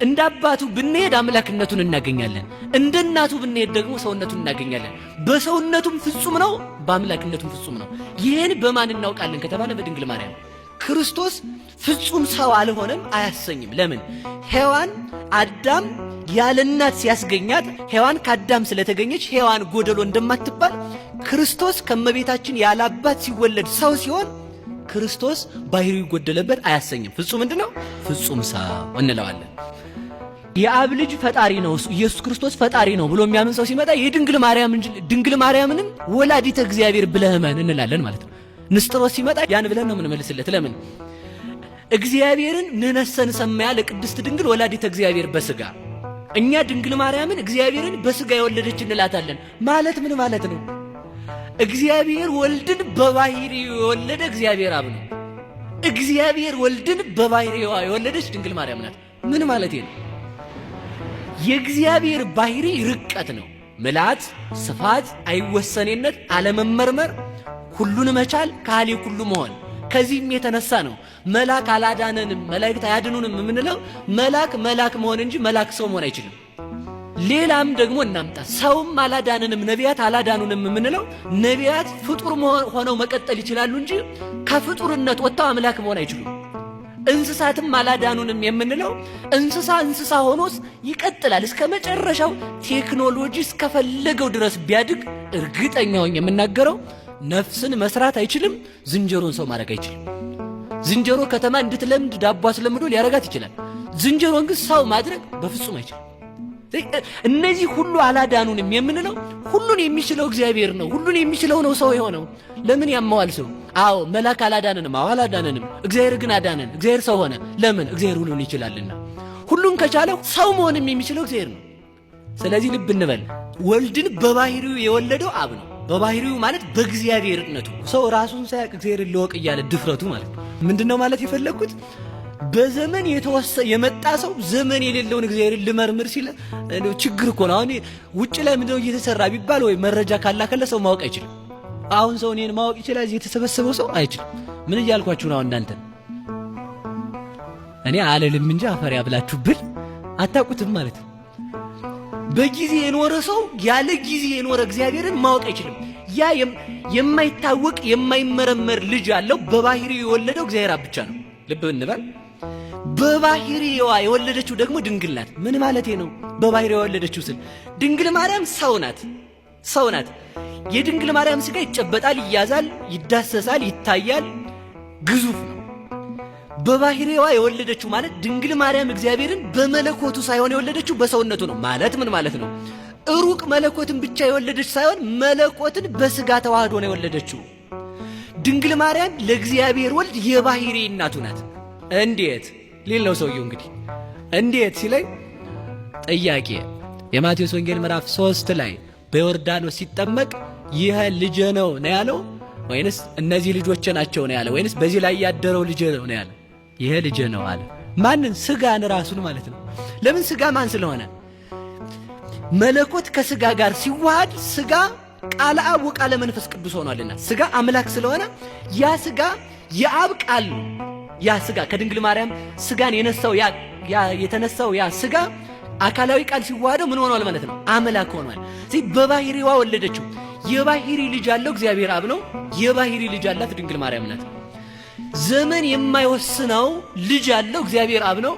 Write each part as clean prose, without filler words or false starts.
እንደ አባቱ ብንሄድ አምላክነቱን እናገኛለን። እንደ እናቱ ብንሄድ ደግሞ ሰውነቱን እናገኛለን። በሰውነቱም ፍጹም ነው፣ በአምላክነቱም ፍጹም ነው። ይህን በማን እናውቃለን ከተባለ በድንግል ማርያም። ክርስቶስ ፍጹም ሰው አልሆነም አያሰኝም። ለምን? ሔዋን አዳም ያለ እናት ሲያስገኛት ሔዋን ከአዳም ስለተገኘች ሔዋን ጎደሎ እንደማትባል ክርስቶስ ከመቤታችን ያለ አባት ሲወለድ ሰው ሲሆን ክርስቶስ ባህሪው ጎደለበት አያሰኝም። ፍጹም ምንድነው? ፍጹም ሰው እንለዋለን። የአብ ልጅ ፈጣሪ ነው፣ ኢየሱስ ክርስቶስ ፈጣሪ ነው ብሎ የሚያምን ሰው ሲመጣ የድንግል ማርያም ድንግል ማርያምንም ወላዲተ እግዚአብሔር ብለህ እመን እንላለን ማለት ነው። ንስጥሮስ ሲመጣ ያን ብለን ነው የምንመልስለት። ለምን? እግዚአብሔርን ንነሰን ሰማያ ለቅድስት ድንግል ወላዲተ እግዚአብሔር በስጋ፣ እኛ ድንግል ማርያምን እግዚአብሔርን በስጋ የወለደች እንላታለን። ማለት ምን ማለት ነው? እግዚአብሔር ወልድን በባህሪው የወለደ እግዚአብሔር አብ ነው። እግዚአብሔር ወልድን በባህሪዋ የወለደች ድንግል ማርያም ናት። ምን ማለት ነው? የእግዚአብሔር ባህሪ ርቀት ነው። ምልአት፣ ስፋት፣ አይወሰኔነት፣ አለመመርመር፣ ሁሉን መቻል፣ ካህሊ ሁሉ መሆን። ከዚህም የተነሳ ነው መልአክ አላዳነንም፣ መላእክት አያድኑንም የምንለው። መልአክ መልአክ መሆን እንጂ መልአክ ሰው መሆን አይችልም። ሌላም ደግሞ እናምጣ። ሰውም አላዳነንም፣ ነቢያት አላዳኑንም የምንለው ነቢያት ፍጡር ሆነው መቀጠል ይችላሉ እንጂ ከፍጡርነት ወጥተው አምላክ መሆን አይችሉም። እንስሳትም አላዳኑንም የምንለው እንስሳ እንስሳ ሆኖስ ይቀጥላል እስከ መጨረሻው። ቴክኖሎጂ እስከፈለገው ድረስ ቢያድግ እርግጠኛ ሆኜ የምናገረው ነፍስን መስራት አይችልም። ዝንጀሮን ሰው ማድረግ አይችልም። ዝንጀሮ ከተማ እንድትለምድ ዳቦ አስለምዶ ሊያረጋት ይችላል። ዝንጀሮን ግን ሰው ማድረግ በፍጹም አይችልም። እነዚህ ሁሉ አላዳኑንም የምንለው ሁሉን የሚችለው እግዚአብሔር ነው። ሁሉን የሚችለው ነው ሰው የሆነው። ለምን ያመዋል ሰው? አዎ መልአክ አላዳነንም። አዎ አላዳነንም። እግዚአብሔር ግን አዳነን። እግዚአብሔር ሰው ሆነ። ለምን? እግዚአብሔር ሁሉን ይችላልና። ሁሉን ከቻለ ሰው መሆንም የሚችለው እግዚአብሔር ነው። ስለዚህ ልብ እንበል። ወልድን በባህሪው የወለደው አብ ነው። በባህሪው ማለት በእግዚአብሔርነቱ። ሰው ራሱን ሳያውቅ እግዚአብሔርን ልወቅ እያለ ድፍረቱ ማለት ነው። ምንድነው ማለት የፈለግኩት? በዘመን የተወሰ የመጣ ሰው ዘመን የሌለውን እግዚአብሔርን ልመርምር ሲል ችግር እኮ ነው። አሁን ውጭ ላይ ምንድነው እየተሰራ ቢባል ወይ መረጃ ካላከለ ሰው ማወቅ አይችልም። አሁን ሰው እኔን ማወቅ ይችላል፣ እዚህ የተሰበሰበው ሰው አይችልም። ምን እያልኳችሁ ነው? አሁን እናንተ እኔ አልልም እንጂ አፈር ያብላችሁ ብል አታውቁትም ማለት ነው። በጊዜ የኖረ ሰው ያለ ጊዜ የኖረ እግዚአብሔርን ማወቅ አይችልም። ያ የማይታወቅ የማይመረመር ልጅ ያለው በባህሪው የወለደው እግዚአብሔር አብ ብቻ ነው። ልብ እንበል። በባህሪዋ የወለደችው ደግሞ ድንግል ናት። ምን ማለቴ ነው? በባህሪዋ የወለደችው ስል ድንግል ማርያም ሰው ናት፣ ሰው ናት። የድንግል ማርያም ስጋ ይጨበጣል፣ ይያዛል፣ ይዳሰሳል፣ ይታያል፣ ግዙፍ ነው። በባህሪዋ የወለደችው ማለት ድንግል ማርያም እግዚአብሔርን በመለኮቱ ሳይሆን የወለደችው በሰውነቱ ነው። ማለት ምን ማለት ነው? ሩቅ መለኮትን ብቻ የወለደች ሳይሆን መለኮትን በስጋ ተዋህዶ ነው የወለደችው። ድንግል ማርያም ለእግዚአብሔር ወልድ የባህሪ እናቱ ናት። እንዴት ሊል ነው ሰውየው እንግዲህ። እንዴት ሲለኝ ጥያቄ የማቴዎስ ወንጌል ምዕራፍ 3 ላይ በዮርዳኖስ ሲጠመቅ ይህ ልጄ ነው ነው ያለው ወይንስ እነዚህ ልጆቼ ናቸው ነው ያለው ወይንስ በዚህ ላይ ያደረው ልጄ ነው ነው ያለው? ይሄ ልጄ ነው አለ። ማንን? ስጋን ራሱን ማለት ነው። ለምን? ስጋ ማን ስለሆነ። መለኮት ከስጋ ጋር ሲዋሃድ ስጋ ቃለ አብ ወቃለ መንፈስ ቅዱስ ሆኗልና ስጋ አምላክ ስለሆነ ያ ስጋ የአብ ቃል ነው። ያ ስጋ ከድንግል ማርያም ስጋን የነሳው ያ የተነሳው ያ ስጋ አካላዊ ቃል ሲዋሃደው ምን ሆኗል ማለት ነው? አምላክ ሆኗል። ስለዚህ በባህሪዋ ወለደችው። የባህሪ ልጅ ያለው እግዚአብሔር አብ ነው። የባህሪ ልጅ ያላት ድንግል ማርያም ናት። ዘመን የማይወስነው ልጅ ያለው እግዚአብሔር አብ ነው።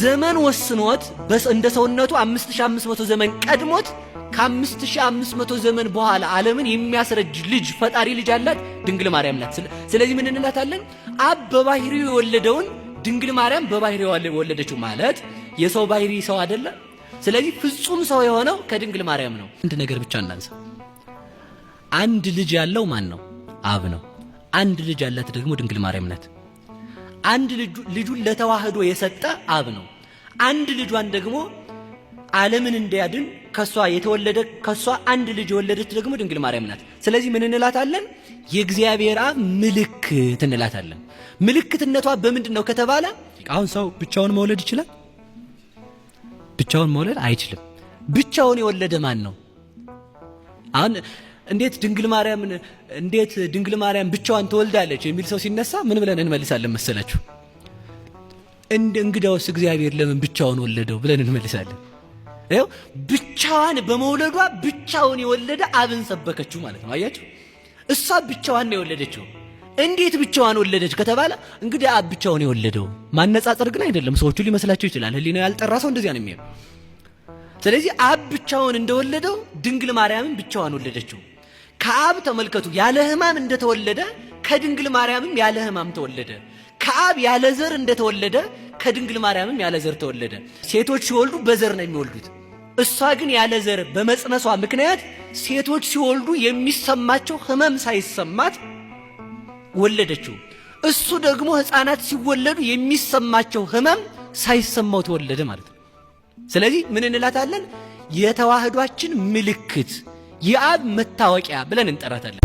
ዘመን ወስኖት እንደ ሰውነቱ 5500 ዘመን ቀድሞት ከ5500 ዘመን በኋላ ዓለምን የሚያስረጅ ልጅ ፈጣሪ ልጅ አላት ድንግል ማርያም ናት። ስለዚህ ምን እንላታለን? አብ በባህሪው የወለደውን ድንግል ማርያም በባህሪዋ የወለደችው ማለት የሰው ባህሪ ሰው አይደለ? ስለዚህ ፍጹም ሰው የሆነው ከድንግል ማርያም ነው። አንድ ነገር ብቻ እናንሳ። አንድ ልጅ ያለው ማን ነው? አብ ነው። አንድ ልጅ ያላት ደግሞ ድንግል ማርያም ናት። አንድ ልጁን ለተዋህዶ የሰጠ አብ ነው። አንድ ልጇን ደግሞ ዓለምን እንዲያድን ከሷ የተወለደ ከሷ አንድ ልጅ የወለደች ደግሞ ድንግል ማርያም ናት። ስለዚህ ምን እንላታለን? የእግዚአብሔር አብ ምልክት እንላታለን። ምልክትነቷ በምንድን ነው ከተባለ አሁን ሰው ብቻውን መውለድ ይችላል? ብቻውን መውለድ አይችልም። ብቻውን የወለደ ማን ነው? አሁን እንዴት ድንግል ማርያም ብቻዋን ትወልዳለች የሚል ሰው ሲነሳ ምን ብለን እንመልሳለን መሰላችሁ? እንደ እንግዳውስ እግዚአብሔር ለምን ብቻውን ወለደው ብለን እንመልሳለን። ይኸው ብቻዋን በመውለዷ ብቻውን የወለደ አብን ሰበከችው ማለት ነው። አያችሁ፣ እሷ ብቻዋን ነው የወለደችው። እንዴት ብቻዋን ወለደች ከተባለ እንግዲህ አብ ብቻውን የወለደው ማነጻጸር ግን አይደለም። ሰዎቹ ሊመስላቸው ይችላል። ሕሊናው ያልጠራ ሰው እንደዚያ ነው የሚሄደው። ስለዚህ አብ ብቻውን እንደወለደው ድንግል ማርያምን ብቻዋን ወለደችው። ከአብ ተመልከቱ፣ ያለ ሕማም እንደተወለደ ከድንግል ማርያምም ያለ ሕማም ተወለደ። ከአብ ያለ ዘር እንደተወለደ ከድንግል ማርያምም ያለ ዘር ተወለደ። ሴቶች ሲወልዱ በዘር ነው የሚወልዱት። እሷ ግን ያለ ዘር በመጽነሷ ምክንያት ሴቶች ሲወልዱ የሚሰማቸው ሕመም ሳይሰማት ወለደችው። እሱ ደግሞ ሕፃናት ሲወለዱ የሚሰማቸው ሕመም ሳይሰማው ተወለደ ማለት ነው። ስለዚህ ምን እንላታለን? የተዋህዷችን ምልክት የአብ መታወቂያ ብለን እንጠራታለን።